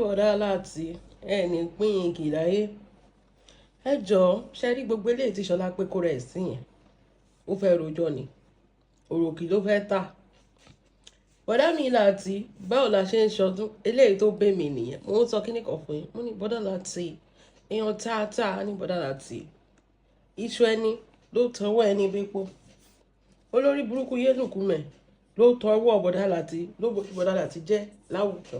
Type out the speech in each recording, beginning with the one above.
Bọ̀dá Láti ẹ ní pín igi láyé. Ẹ jọ̀ọ́, ṣe rí gbogbo eléyìí tí Ṣọlá pé kó rẹ̀ sí yẹn, ó fẹ́ rojọ́ ni, òròkì ló fẹ́ tà. Bọ̀dá mi Láti, báwo la ṣe ń ṣọdún eléyìí tó bẹ́ mi nìyẹn? Mo ń sọ kíní kan fún yín. Mo ní bọ̀dá Láti, èèyàn tààtà ní bọ̀dá Láti. Iṣu ẹni ló tọwọ́ ẹni bẹ́pọ̀. Olórí burúkú yénùkúmẹ̀ ló tọwọ́ bọ̀dá Láti, ló bójú bọ̀dá Láti jẹ́ láwùjọ.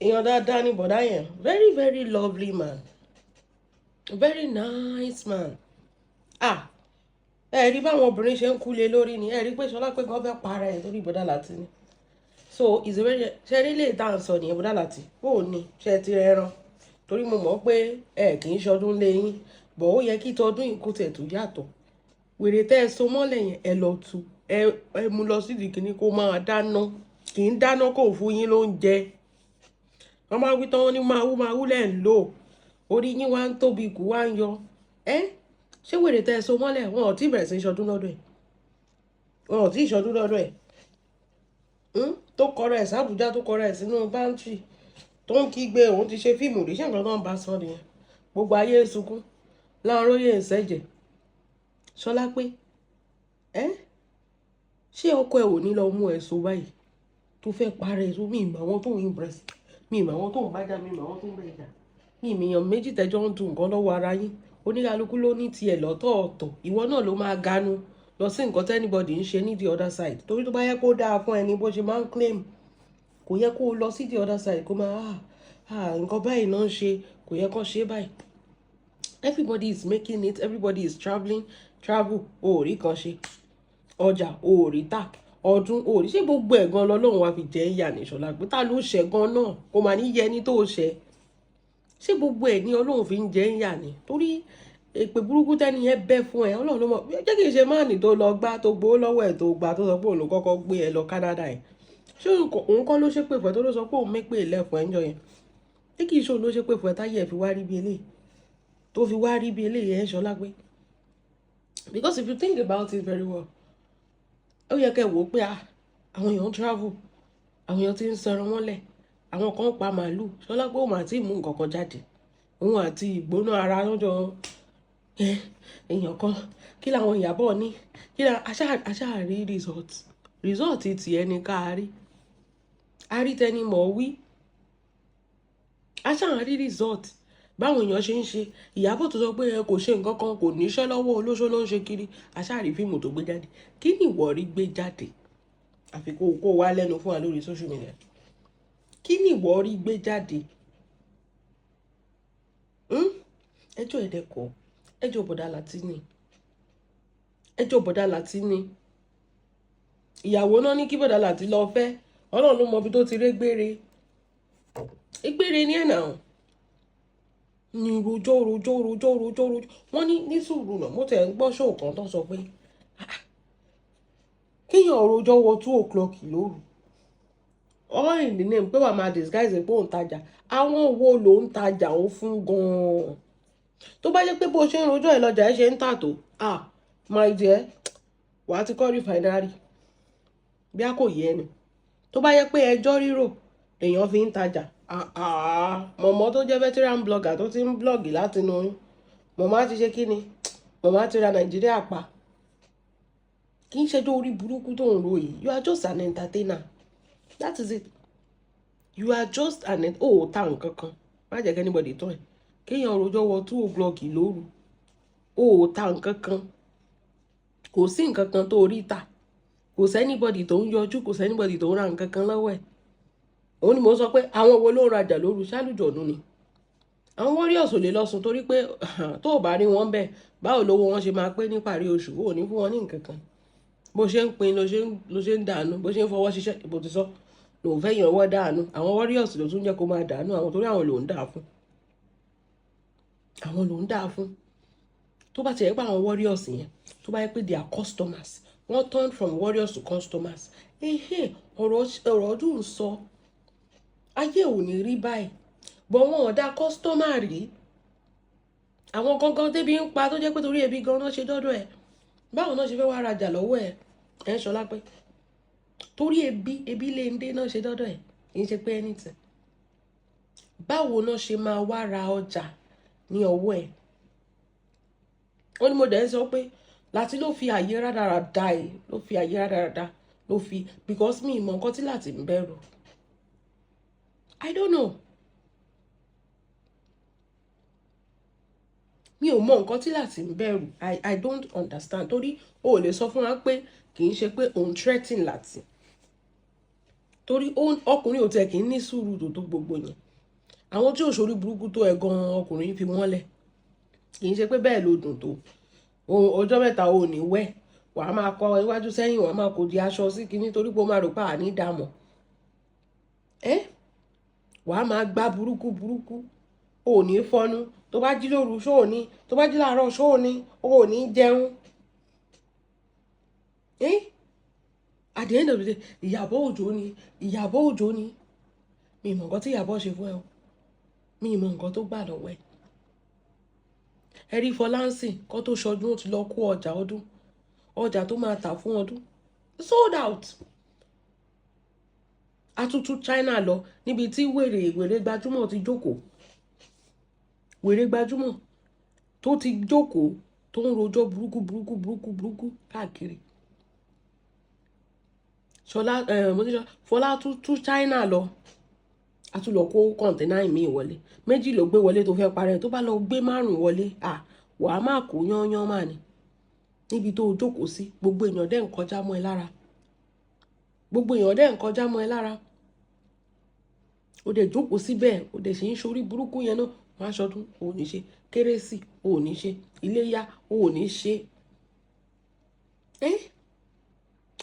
Èèyàn dáadáa ní bọ̀dá yẹn. Very, very lovely man, very nice man. Ah, ẹ rí báwọn obìnrin ṣe ń kú lé lórí ni. Ẹ rí pé Ṣọlá pé gan fẹ́ para ẹ̀ torí bọ̀dá Láti ni. So is a very, ṣe rí lè tá à ń sọ nìyẹn. Bọ̀dá Láti, bó o ní ṣe ti rẹran? Torí mo mọ̀ pé ẹ kì í ṣọdún lé yín bọ̀, ó yẹ kí tọdún yìí kó tẹ̀ tó yàtọ̀. Wèrè tẹ́ ẹ so mọ́lẹ̀ yẹn, ẹ lọ tu, ẹ mú lọ sídìí kìíní kó máa dáná. Kì í dáná, kó fún yín lóúnjẹ. Wọ́n máa wí tán, wọ́n ní máa wú, máa wú lẹ̀ ń lò. Orí yín wá ń tóbi, kù wá ń yọ. Ẹ ṣé wèrè tẹ́ ẹ so mọ́lẹ̀, wọn ò tí ì bẹ̀rẹ̀ sí í ṣọdún lọ́dọ̀ ẹ̀? Wọn ò tí ì ṣọdún lọ́dọ̀ ẹ̀ tó kọrọ ẹ̀ sábùjá, tó kọrọ ẹ̀ sínú pantry, tó ń kígbe òun ti ṣe fíìmù rí. Ṣé nǹkan tó ń bá sọ nìyẹn? Gbogbo ayé ń sunkún láàárọ̀ ń ṣẹ̀jẹ̀. Ṣọlá pé ẹ́, ṣé ọkọ ẹ̀ ò ní lọ mú ẹ so báyìí tó fẹ́ parẹ́ ẹ̀? Tó mi ìmọ̀ àwọn tó ń impress mi, ìmọ̀ àwọn tó ń bájà mi, ìmọ̀ àwọn tó ń bẹ̀ jà mi, ìmọ̀ èèyàn méjì tẹ́jọ́ ń dùn nǹkan lọ́wọ́ ara yín. Oníkálukú ló ní tiẹ̀ lọ́tọ̀ọ̀tọ̀. Ìwọ náà ló máa ganu lọ sí nǹkan tí anybody ń ṣe ní the other side, torí tó bá yẹ kó dáa fún ẹni bó ṣe máa ń claim, kò yẹ kó lọ sí the other side kó máa, "Ah ah, nǹkan báyìí náà ń ṣe, kò yẹ kó ṣe báyìí." Everybody is making it, everybody is travelling. Travel, o ò rí kan ṣe. Ọjà, o ò rí tà. Ọdún, o ò rí ṣé. Gbogbo ẹ̀ gan lọ́lọ́run wá fi jẹ́ ìyà ní. Ṣọlá pé ta ló ṣẹ̀ gan náà kò mà ní yẹ ẹni tó ṣẹ̀. Ṣé gbogbo ẹ̀ ní Ọlọ́run fi ń jẹ́ ìyà ni? Torí èpè burúkú tẹ́ni yẹn bẹ́ fún ẹ, Ọlọ́run ló mọ̀. Jẹ́ kí n ṣe máàní tó lọ gbá, tó gbowó lọ́wọ́ ẹ̀, tó gbà, tó sọ pé òun ló kọ́kọ́ gbé ẹ lọ Canada ẹ̀. Ṣé òun kọ́ ló ṣépè fún ẹ, tó ló sọ pé òun mépè lẹ́fún ẹ ń jọ yẹn? Ṣé kì í ṣe òun ló ṣépè fún ẹ táyé ẹ fi wá rí bí eléyìí, tó fi wá rí bí eléyìí ẹ̀ ń Ṣọlá pé? Because if you think about it very well, ó yẹ kẹ́ wò ó pé, ah, àwọn èèyàn travel, àwọn èèyàn ti ń sọ̀rọ̀ wọn lẹ̀, àwọn kan pa màálù. Ṣọlá pé òun àti ìmú nǹkan kan jáde, òun àti ìgbóná ara lọ́jọ́ èèyàn kan. Kí làwọn Ìyábọ̀ ní? Kí la aṣáàrí result? Result tiẹ̀ ní ká rí, a rí tẹni mọ̀ wí, aṣáàrí result báwọn èèyàn ṣe ń ṣe. Ìyábọ̀ tó sọ pé ẹ kò ṣe nǹkan kan, kò níṣẹ́ lọ́wọ́, olóṣó ló ń ṣe kiri, aṣáàrí fíìmù tó gbé jáde. Kí ni ìwọ rí gbé jáde? Àfi kó wá lẹ́nu fún wa lórí social media. Kí ni ìwọ rí gbé jáde? Hmm? Ẹjọ́ ẹ̀dẹ́kọ̀, ẹjọ́ bọ̀dá Láti ní, ẹjọ́ bọ̀dá Láti ní. Ìyàwó náà ní kí bọ̀dá Láti lọ fẹ́. Ọlọ́run ló mọ ibi tó ti rí gbére gbére ní ẹ̀nà ní rojọ́, rojọ́, rojọ́, rojọ́, rojọ́. Wọ́n ní sùúrù náà. Mo tẹ̀ ń gbọ́ ṣòó kan tó sọ pé, ah, kéèyàn rojọ́ wọ 2 o'clock lóru, all in the name pé wàá máa disguise pé òun tajà. Àwọn wo ló ń tajà ó fún gan-an? Tó bá jẹ́ pé bó ṣe ń rojọ́ ẹ̀ lọ́jà ẹ̀ ṣe ń tà tó, ah, my dear, wàá ti kọ́ refinery. Bí a kò yé ẹni tó bá yẹ pé ẹjọ́ rírò lèèyàn fi ń tajà, mọ̀mọ́ tó jẹ́ veteran blogger tó ti ń blog láti inú oyún, mọ̀mọ́ á ti ṣe kí ni, mọ̀mọ́ á ti ra Nàìjíríà pa. Kì í ṣẹjọ́ orí burúkú tó ń ro yìí. You are just an entertainer, that is it. You are just an, ó ta nǹkan kan. Má jẹ́ kí anybody tọ́ ẹ̀. Kéèyàn rojọ́ wọ 2 o'clock lóru, ó ta nǹkan kan? Kò sí nǹkan kan tó rí ta. Kò sí anybody tó ń yọjú, kò sí anybody tó ń ra nǹkan kan lọ́wọ́ ẹ̀. Òun ni mò ń sọ pé àwọn wo ló ń rajà lóru? Ṣálùjọ̀nù ni àwọn warriors ò lè lọ sùn, torí pé tó o bá rí wọn bẹ́ẹ̀, báwo lówó wọn ṣe máa pé níparí oṣù? Ò ní fún wọn ní nǹkan kan. Bó ṣe ń pin ló ṣe ń dànù, bó ṣe ń fọwọ́ ṣiṣẹ́, bó ti sọ lòun fẹ́ yàn ọwọ́ dànù. Àwọn warriors ló tún jẹ́ kó máa dànù àwọn, torí àwọn ló ń dà fún, àwọn ló ń dà fún. Tó bá ti yẹ pé àwọn warriors yẹn, tó bá yẹ pé they are customers, wọ́n turn from warriors to customers, ọ̀rọ̀ ọdún sọ ayé ò ní rí báyìí. Bọ̀ wọn ò dá customer rí. Àwọn gangan débi ń pa, tó jẹ́ pé torí ebi gan náà ṣe dọ́dọ̀ ẹ̀, báwo náà ṣe fẹ́ wá rajà lọ́wọ́ ẹ̀? Ẹ̀ ń ṣọlá pé torí ebi, ebi lè ń dé náà ṣe dọ́dọ̀ ẹ̀, kì í ṣe pé anything. Báwo náà ṣe máa wá ra ọjà ní ọwọ́ ẹ̀? Ó ní mo dẹ̀ ń sọ pé Láti ló fi àyè rádaràda ẹ̀, ló fi àyè rádaràda ló fi, because mi ìmọ̀ nǹkan tí Láti ń bẹ̀rù. I don't know. Mi ò mọ nǹkan tí Láti ń bẹ̀rù. I don't understand, torí o ò lè sọ fún wa pé kì í ṣe pé òun threaten Láti, torí ọkùnrin ò tẹ̀ kì í ní sùúrù tó gbogbo yẹn. Àwọn tí ò ṣorí burúkú tó ẹ gan, ọkùnrin fi wọ́n lẹ̀. Kì í ṣe pé bẹ́ẹ̀ ló dùn tó. Ọjọ́ 3 ò ní wẹ̀, wàá máa kọ iwájú sẹ́yìn, wàá máa kó di aṣọ sí kinní, torí pé ó máa rò pé àní dààmú ẹ́. Wàá máa gbá burúkú burúkú, ò ní fọnú. Tó bá jí lóru, ṣó ò ní? Tó bá jí láàárọ̀, ṣó ò ní? O ò ní jẹun. Eh? At the end of the day, Ìyábọ̀ Òjó ni, Ìyábọ̀ Òjó ni. Mi ì mọ̀ nǹkan tí Ìyábọ̀ ṣe fún ẹ o. Mi ì mọ̀ nǹkan tó gbà lọ́wọ́ ẹ. Ẹ rí Fọláǹsì kó tó ṣọdún, ó ti lọ kó ọjà ọdún, ọjà tó máa tà fún ọdún sold out. Atutu China lọ níbi tí wèrè wèrè gbajúmọ̀ ti jókòó, wèrè gbajúmọ̀ tó ti jókòó, tó ń rojọ́ burúkú burúkú burúkú burúkú káàkiri. Ṣọlá ẹ, mo ní Fọlá tún tún China lọ, a tún lọ kó container míì wọlé. 2 ló gbé wọlé tó fẹ́ parẹ́. Tó bá lọ gbé 5 wọlé, à wàá má kó yányán mà ní níbi tó o jókòó sí. Gbogbo èèyàn dẹ̀ ń kọjá mọ́ ẹ lára, gbogbo èèyàn dẹ̀ ń kọjá mọ́ ẹ lára. O dẹ̀ jókòó síbẹ̀, o dẹ̀ ṣe ń ṣorí burúkú yẹn náà. Wọ́n á ṣọdún, o ò ní ṣe kérésì, o ò ní ṣe iléyá, o ò ní ṣe. Ẹ́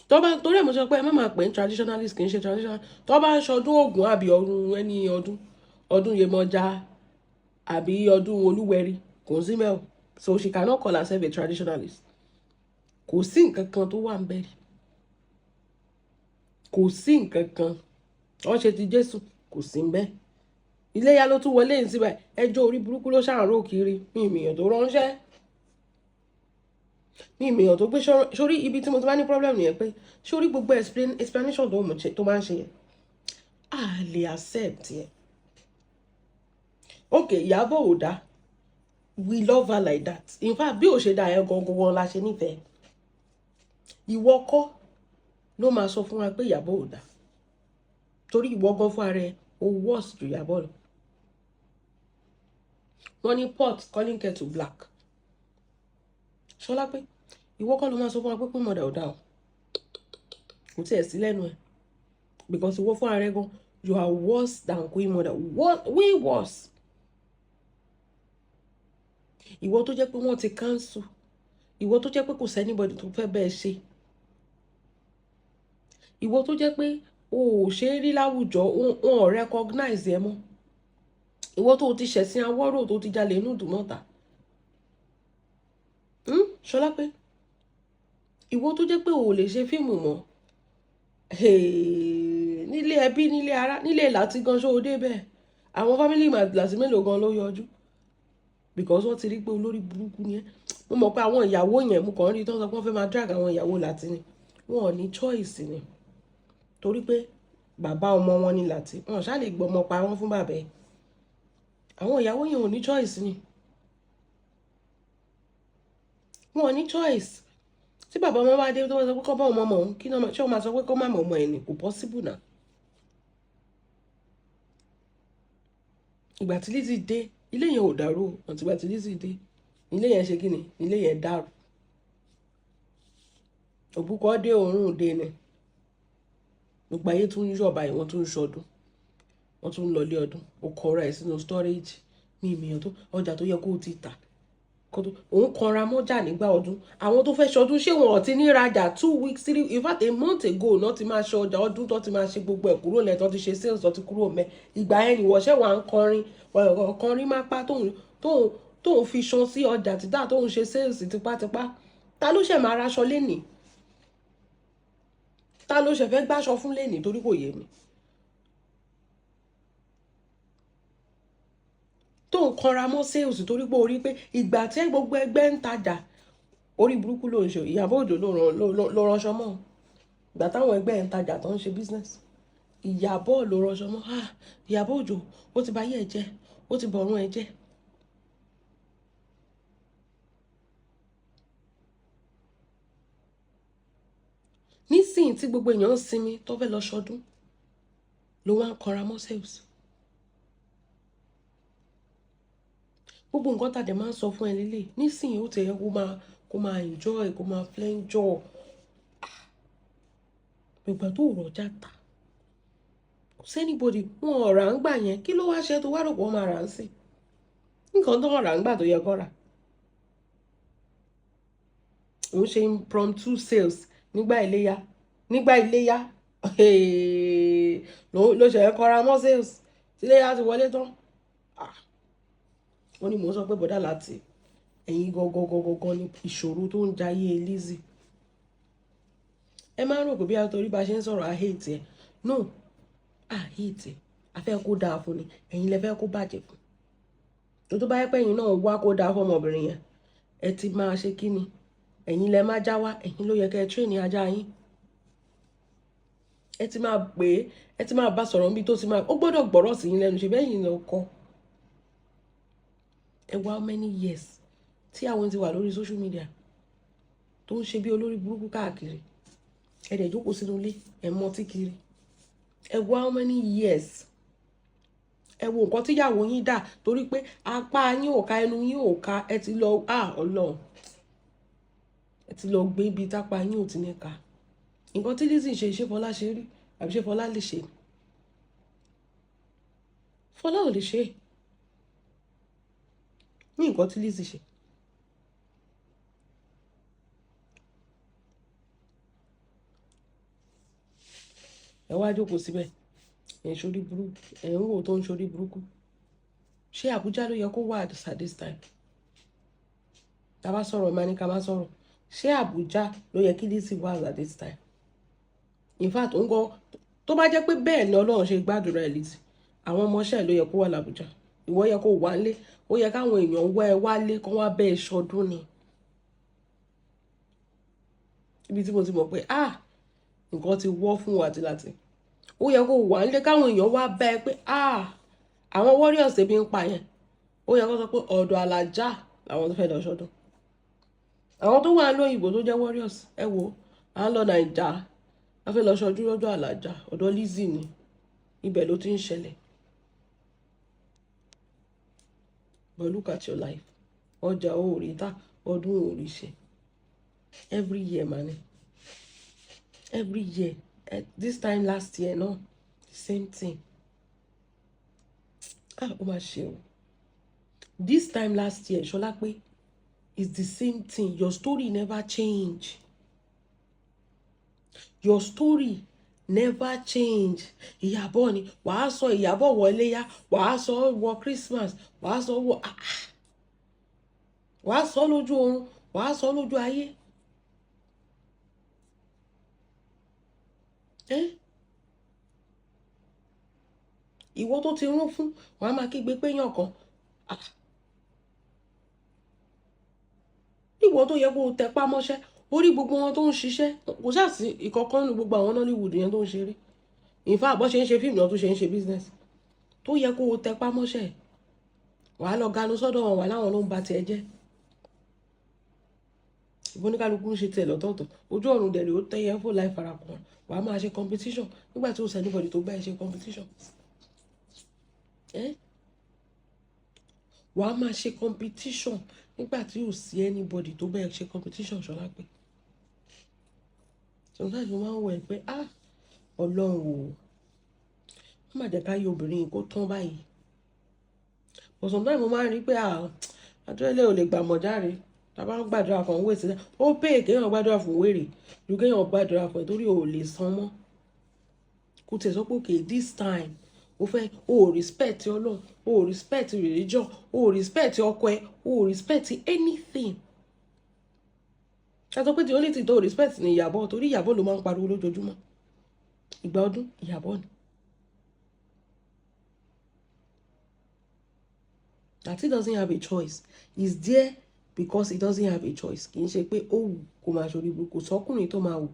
tó bá torí ẹ̀ mo sọ pé ẹ má máa pè ní traditionalist, kì í ṣe traditional. Tó bá ń ṣọdún Ògún àbí ọdún ẹni, ọdún ọdún Yemọja àbí ọdún Olúwẹ̀rí, kò sí mẹ́ o. So she cannot call herself a traditionalist. Kò sí nǹkan kan tó wà ń bẹ̀rẹ̀, kò sí nǹkan kan. Wọ́n ṣe ti Jésù, kò sí ń bẹ́ẹ̀. Iléyá ló tún wọlé ní síbẹ̀. Ẹjọ́ orí burúkú ló ṣàrò kiri. Mi ìmìyàn tó ránṣẹ́, mi ìmìyàn tó gbé sórí. Ibi tí mo ti bá ní problem nìyẹn, pé sórí gbogbo explanation tó máa ń ṣe yẹn, a lè accept yẹn. Ok, Ìyábọ̀ ò dá, we love her like that. In fact, bí ò ṣe dá yẹn gangan la ṣe nífẹ̀ẹ́. Ìwọ kọ́ ló máa sọ fún wa pé Ìyábọ̀ ò dá, torí ìwọ gan fún ara ẹ, o worse ju Ìyábọ̀ lọ. Wọ́n ní pot calling kettle black. Ṣọlá pé ìwọ kọ́ ló máa sọ fún wa pé Queen Mother ò dá o. Kò tiẹ̀ sí lẹ́nu ẹ̀, because ìwọ fún ara ẹ gan, you are worse than Queen Mother. What we worse? Ìwọ tó jẹ́ pé wọ́n ti cancel, ìwọ tó jẹ́ pé kò sí anybody tó fẹ́ bẹ́ẹ̀ ṣe, ìwọ tó jẹ́ pé o ò ṣe é rí láwùjọ, wọn ò recognize ẹ mọ́, ìwọ tó ti ṣẹ̀sìn awọ́rò, tó ti jalè inú ìdùnmọ̀ta. Ṣọlá pé ìwọ tó jẹ́ pé o ò lè ṣe fíìmù mọ́ nílé ẹbí, nílé ara, nílé Láti gan, ṣó o dé bẹ́ẹ̀? Àwọn family Láti mélòó gan ló yọjú? Because wọ́n ti rí pé olórí burúkú ni ẹ́. Mo mọ̀ pé àwọn ìyàwó yẹn, mo kàn ń rí tí wọ́n sọ pé wọ́n fẹ́ máa drag àwọn ìyàwó Láti ni. Wọn ò ní choice ni, torí pé bàbá ọmọ wọn ni Láti. Wọn ṣáà lè gbọmọ pa wọn fún bàbá ẹ̀. Àwọn ìyàwó yẹn ò ní choice ni, wọn ò ní choice. Tí bàbá ọmọ bá dé, tó bá sọ pé kọ́ bá ọmọ ọmọ òun, kí ṣé wọ́n máa sọ pé kó má mọ̀ ọmọ ẹ̀ ní? Kò possible náà. Ìgbà tí Lizzy dé, ilé yẹn ò dàrú. Àti ìgbà tí Lizzy dé, ilé yẹn ṣe kí ni? Ilé yẹn dàrú. Òbúkọ dé, òórùn dé ni. Gbogbo ayé tún ń yọ̀ báyìí, wọ́n tún ń ṣọdún, wọ́n tún ń lọlé ọdún. Ó kọra ẹ̀ sínú storage ní ìmìyàn tó ọjà tó yẹ kó o ti tà, òun kanra mọ́jà nígbà ọdún. Àwọn tó fẹ́ ṣọdún, ṣé wọn ò ti ní rajà 2 weeks, 3, in fact a month ago náà ti máa ṣe ọjà ọdún, tó ti máa ṣe gbogbo ẹ̀ kúrò lẹ̀, tó ti ṣe sales, tó ti kúrò mẹ́. Ìgbà yẹn ni ìwọ̀ṣẹ́ wà ń kọrin kọrin má pa tóun fi ṣan sí ọjà títà, tóun ṣe sales tipátipá. Ta ló ṣẹ̀ máa raṣọ lénìí? Ta ló ṣẹ̀ fẹ́ gbáṣọ fún lénìí? Torí kò yé mi. Tó ń kanra mọ́ sales torí pé o rí pé ìgbà tí gbogbo ẹgbẹ́ ń tajà, orí burúkú ló ń ṣe. Ìyábọ̀ Òjó ló ránṣọ mọ́ ìgbà táwọn ẹgbẹ́ ń tajà tó ń ṣe business. Ìyàbọ̀ ló rọṣọ mọ́. Ah, Ìyàbọ̀ Òjó, ó ti bà ayé ẹ jẹ́, ó ti bọ̀rún ẹ jẹ́. Nísìnyí tí gbogbo èèyàn ń sinmi tó fẹ́ lọ ṣọdún, ló wá ń kanra mọ́ sales. Gbogbo nǹkan tàdé máa ń sọ fún ẹ lélẹ̀ nísìnyí, ó ti yẹ kó máa enjoy, kó máa flenjor. Ìgbà tó rọjà ta, kò sí anybody, wọn ò rà ń gbà yẹn. Kí ló wá ṣe tó wá rò pé wọ́n máa rà ń sìn? Nǹkan tó rà ń gbà tó yẹ kó rà, òun ṣe impromptu sales nígbà iléyá. Nígbà iléyá ló ṣe kọ́ra mọ́ sales tí iléyá ti wọlé tán. Wọ́n ní mò ń sọ pé bọ̀dá láti ẹ̀yin gangan ní ìṣòro tó ń jayé Lizzy. Ẹ máa ń rò pé bí a torí bá ṣe ń sọ̀rọ̀, I hate ẹ. No, I hate ẹ. A fẹ́ kó dáa fún ni, ẹ̀yin lẹ fẹ́ kó bàjẹ́ fún. Tó bá yẹ pé ẹ̀yin náà wá kó dáa fún ọmọbìnrin yẹn, ẹ ti máa ṣe kí ni? Ẹ̀yin lẹ má já wá, ẹ̀yin ló yẹ kẹ́ ẹ train ajá yín. Ẹ ti máa pè é, ẹ ti máa bá sọ̀rọ̀ níbi tó ti máa, ó gbọ́dọ̀ gbọ́rọ̀ sí yín lẹ́nu. Ṣe bẹ́ẹ̀ yín lọ kọ́ ẹ wá? How many years tí àwọn ti wà lórí social media tó ń ṣe bí olórí burúkú káàkiri, ẹ dẹ̀ jókòó sínú ilé, ẹ mọtí kiri. Ẹ wá, how many years? Ẹ wo nǹkan tíyàwó yín dà, torí pé apá yín ò ká, ẹnu yín ò ká. Ẹ ti lọ, ah, Ọlọ́run, ẹ ti lọ gbé ibi tápá yín ò ti ní ká. Nǹkan tí Lizzy ṣe, ṣé Fọlá ṣe rí? Àbí ṣé Fọlá lè ṣe? Fọlá ò lè ṣe ní nǹkan tí Lizzy ṣe. Ẹ wá jókòó síbẹ̀, ẹ̀ ń ṣorí burúkú, ẹ̀ ń wò tó ń ṣorí burúkú. Ṣé Àbújá ló yẹ kó wà at this time? Tá a bá sọ̀rọ̀, máa ní ká má sọ̀rọ̀. Ṣé Àbújá ló yẹ kí Lizzy wà at this time? In fact, ń gan tó bá jẹ́ pé bẹ́ẹ̀ ni Ọlọ́run ṣe gbàdúrà ẹ̀, Lizzy, àwọn ọmọọṣẹ́ ló yẹ kó wà l'Àbújá, ìwọ yẹ kó wà nílé. Ó yẹ káwọn èèyàn wá ẹ wálé, kó wá bẹ́ẹ̀ ṣọdún ni. Ibi tí mo ti mọ̀ pé, ah, nǹkan ti wọ́ fún wa àti láti, ó yẹ kó wà nílé, káwọn èèyàn wá bá ẹ pé, ah, àwọn warriors ebi ń pa yẹn, ó yẹ kó sọ pé ọ̀dọ̀ alájà làwọn tó fẹ́ lọ ṣọdún. Àwọn tó wà lóyìnbó tó jẹ́ warriors, ẹ wo, à ń lọ Nàìjà, a fẹ́ lọ ṣọdún lọ́dọ̀ alájà, ọ̀dọ̀ Lizzy ni, ibẹ̀ ló ti ń ṣẹlẹ̀. But look at your life. Ọjà ò rí ta, ọdún ò rí ṣe. Every year, man, every year. This time last year, no, the same thing. Ah, ó máa ṣe o. This time last year, Ṣọlápé, is the same thing. Your story never change. Your story never change. Ìyàbọ̀ ni wàá sọ, Ìyàbọ̀ wọ iléyá, wàá sọ wọ Christmas, wàá sọ wọ, ah, ah, wàá sọ lójú oorun, wàá sọ lójú ayé. Eh? Ìwọ tó ti rún fún, wàá máa kígbe pé yàn kan. Ah. Ìwọ tó yẹ kó o tẹpá mọ́ṣẹ́, orí gbogbo wọn tó ń ṣiṣẹ́, kò ṣáà sí ìkọ̀kan nínú gbogbo àwọn Nollywood yẹn tó ń ṣeré. In fact, bó ṣe ń ṣe fíìmù náà tó ṣe ń ṣe business, tó yẹ kó o tẹpá mọ́ṣẹ́, wàá lọ ganu sọ́dọ̀ wọn, wà láwọn ló ń ba tiẹ̀ jẹ́. Ìbóníkálukú ń ṣe tiẹ̀ lọ́tọ̀ọ̀tọ̀. Ojú ọ̀run dẹ̀ rè, ó tẹ́yẹ fò láì farakàn. Wàá máa ṣe competition nígbà tí ó sẹ́ anybody tó bá ẹ ṣe competition. Eh? Wàá máa ṣe competition nígbà tí ò sí anybody tó bá ẹ ṣe competition. Ṣọlá pé sometimes mo máa ń wọ̀ ẹ́ pé, ah, Ọlọ́run o, wọ́n má jẹ́ ká yọ obìnrin yìí kó tán báyìí. But sometimes mo máa ń rí pé, ah, àdúrà ilé ò lè gbà mọ̀ járe. Tá a bá ń gbàdúrà kan wé sílẹ̀, ó pè é kéèyàn gbàdúrà fún wèrè ju kéèyàn gbàdúrà fún ẹ, torí o ò lè san mọ́. Kò tẹ̀ sọ pé okay, this time o fẹ́, o ò respect Ọlọ́run, o ò respect religion, o ò respect ọkọ ẹ, o ò respect anything. Ẹ sọ pé the only thing tó respect ni Ìyàbọ̀, torí Ìyàbọ̀ ló máa ń pariwo lójoojúmọ́. Ìgbà ọdún, Ìyàbọ̀ ni. That he doesn't have a choice. He's there because he doesn't have a choice. Kì í ṣe pé ó wù kó máa ṣorí burúkú. Sọkùnrin tó máa wù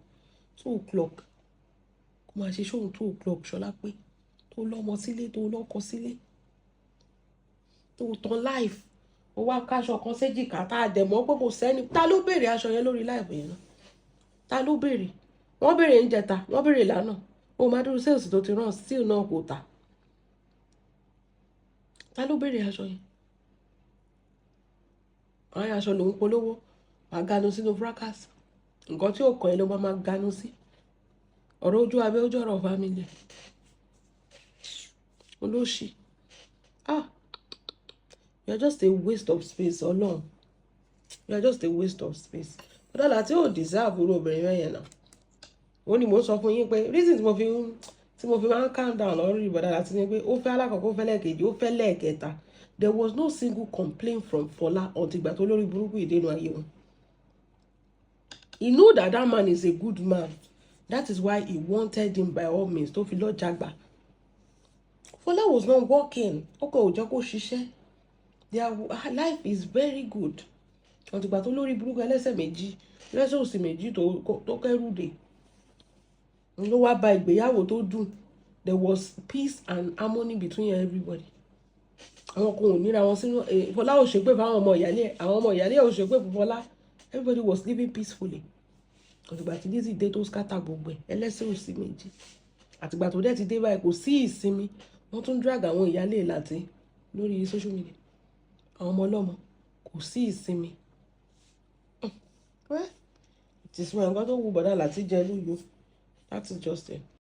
2 o'clock. Kó máa ṣe show 2 o'clock. Ṣọlá pé tó lọ́mọ sílé, tó lọ́kọ sílé, tó tán live, ó wá káṣọ kan séjìká tá a dẹ̀ mọ́ pé kò sẹ́ni. Ta ló béèrè aṣọ yẹn lórí live yẹn náà? Ta ló béèrè? Wọ́n béèrè ń jẹta, wọ́n béèrè lánàá. Ó máa dúró sales tó ti rán still náà kò tà. Ta ló béèrè aṣọ yẹn? Àwọn aṣọ lòún polówó, wàá ganu sínú fracas. Nǹkan tí ò kàn ẹ́ ló máa ganu sí. Ọ̀rọ̀ ojú abẹ́ ojú, ọ̀rọ̀ family olóṣì. Ah, you are just a waste of space. Ọlọ́run, you are just a waste of space. Bọ́dà tí ò deserve irú obìnrin bẹ́ẹ̀ yẹn náà, ó ní mò ń sọ fún yín pé reason tí mo fi máa ń calm down lórí bọ̀dà láti ní pé ó fẹ́ alákọ̀ọ́kọ́, ó fẹ́ lẹ́ẹ̀kejì, ó fẹ́ lẹ́ẹ̀kẹta. There was no single complaint from Fọlá until ìgbà tó lórí burúkú ìdènà ayé wọn. He know that that man is a good man. That is why he wanted him by all means, tó fi lọ́ọ́ jágbà. Fọlá was not working. Ọkọ ò jẹ́ kó ṣiṣẹ́. Their life is very good until ìgbà tó lórí burúkú ẹlẹ́sẹ̀ méjì, ẹlẹ́sẹ̀ òsì méjì tó kẹ́rù dé, ló wá ba ìgbéyàwó tó dùn. There was peace and harmony between everybody. Àwọn kan ò níra wọn sínú. Fọlá ò ṣépè fáwọn ọmọ ìyálé, àwọn ọmọ ìyálé ò ṣépè fún Fọlá. Everybody was living peacefully àtìgbà tí Lizzy dé tó scatter gbogbo ẹ̀. Ẹlẹ́sẹ̀ òsì méjì, àtìgbà tó dẹ̀ ti dé báyìí, kò sí ìsinmi. Wọ́n tún drag àwọn ìyálé láti lórí social media, àwọn ọmọ ọlọ́mọ, kò sí ìsinmi. Well, it is well. Nǹkan tó wù bọ̀dá láti jẹ lóyo. That is just it.